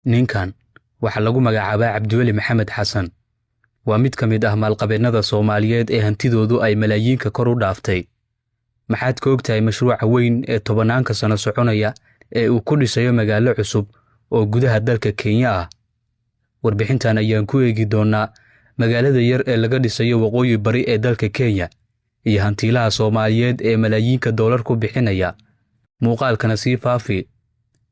Ninkan waxaa lagu magacaabaa Cabdiweli Maxamed Xasan. Waa mid ka mid ah maalqabeennada Soomaaliyeed ee hantidoodu ay malaayiinka kor u dhaaftay. Maxaad ka ogtahay mashruuca weyn ee tobannaanka sano soconaya ee uu ku dhisayo magaalo cusub oo gudaha dalka Kenya ah? Warbixintan ayaan ku eegi doonnaa magaalada yar ee laga dhisayo waqooyi bari ee dalka Kenya iyo hantiilaha Soomaaliyeed ee malaayiinka doolar ku bixinaya. Muuqaalkana sii faafi.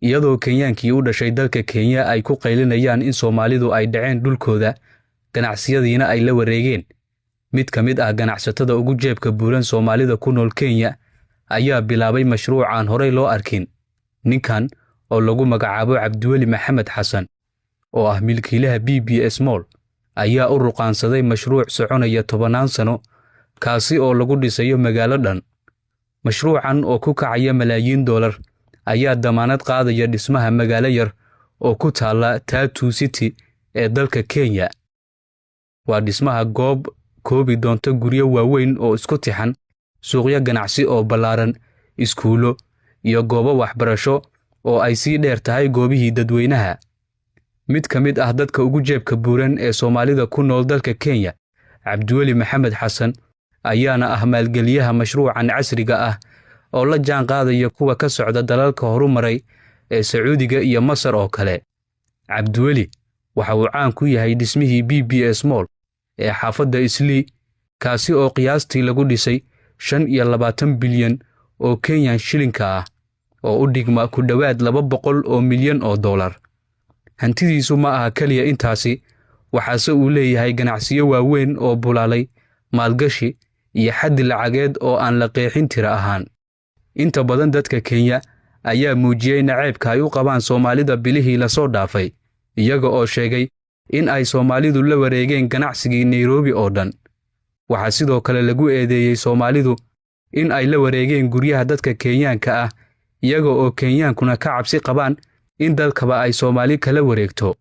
Iyadoo Kenyaankii u dhashay dalka Kenya ay ku qaylinayaan in Soomaalidu ay dhaceen dhulkooda, ganacsiyadiina ay la wareegeen, mid ka mid ah ganacsatada ugu jeebka buuran Soomaalida ku nool Kenya ayaa bilaabay mashruuc aan horey loo arkin. Ninkan oo lagu magacaabo Cabdiweli Maxamed Xasan, oo ah milkiilaha BBS Mall, ayaa u ruqaansaday mashruuc soconaya tobannaan sano, kaasi oo lagu dhisayo magaalo dhan. Mashruucan oo ku kacaya malaayiin doolar ayaa damaanad qaadaya dhismaha magaalo yar oo ku taalla Tatu City ee dalka Kenya. Waa dhismaha goob koobi doonta guryo waaweyn oo isku tixan, suuqyo ganacsi oo ballaaran, iskuullo iyo goobo waxbarasho oo ay sii dheer tahay goobihii dadweynaha. Mid ka mid ah dadka ugu jeebka buuran ee Soomaalida ku nool dalka Kenya, Cabdiweli Maxamed Xasan, ayaana ah maalgeliyaha mashruucan casriga ah oo la jaan qaadaya kuwa ka socda dalalka horumaray ee Sacuudiga iyo Masar oo kale. Cabdiweli waxa uu caan ku yahay dhismihii BBS Mall ee xaafadda Islii, kaasi oo qiyaastii lagu dhisay 25 bilyan oo Kenyan shilinka ah, oo u dhigma ku dhowaad $200 oo milyan. Hantidiisu ma aha keliya intaasi, waxaase uu leeyahay ganacsiyo waaweyn oo bulaalay, maalgashi iyo xaddi lacageed oo aan la qeexin tiro ahaan. Inta badan dadka Kenya ayaa muujiyey naceebka ay u qabaan Soomaalida bilihii lasoo dhaafay, iyaga oo sheegay in ay Soomaalidu la wareegeen ganacsigii Nairobi oo dhan. Waxaa sidoo kale lagu eedeeyey Soomaalidu in ay la wareegeen guryaha dadka Kenyaanka ah, iyaga oo Kenyaankuna ka cabsi qabaan in dalkaba ay Soomaali kala wareegto,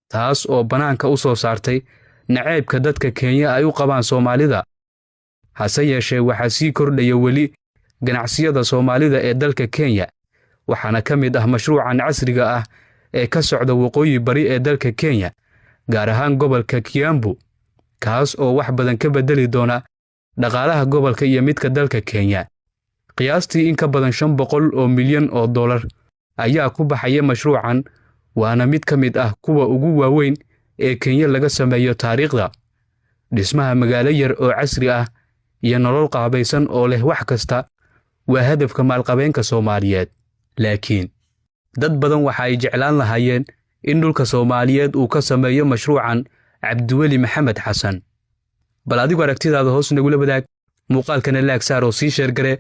taas oo bannaanka u soo saartay naceebka dadka Kenya ay u qabaan Soomaalida. Hase yeeshee, waxaa sii kordhaya weli ganacsiyada Soomaalida ee dalka Kenya, waxaana ka mid ah mashruucan casriga ah ee ka socda waqooyi bari ee dalka Kenya, gaar ahaan gobolka Kiambu, kaas oo wax badan ka beddeli doona dhaqaalaha gobolka iyo midka dalka Kenya. Qiyaastii in ka badan $500 oo milyan ayaa ku baxaya mashruucan, waana mid ka mid ah kuwa ugu waaweyn ee Kenya laga sameeyo taariikhda. Dhismaha magaalo yar oo casri ah iyo nolol qaabaysan oo leh wax kasta waa hadafka maalqabeenka Soomaaliyeed, laakiin dad badan waxa ay jeclaan lahaayeen in dhulka Soomaaliyeed uu ka sameeyo mashruucan Cabdiweli Maxamed Xasan. Bal adigu aragtidaada hoos nagula wadaag, muuqaalkana like saar oo sii share garee.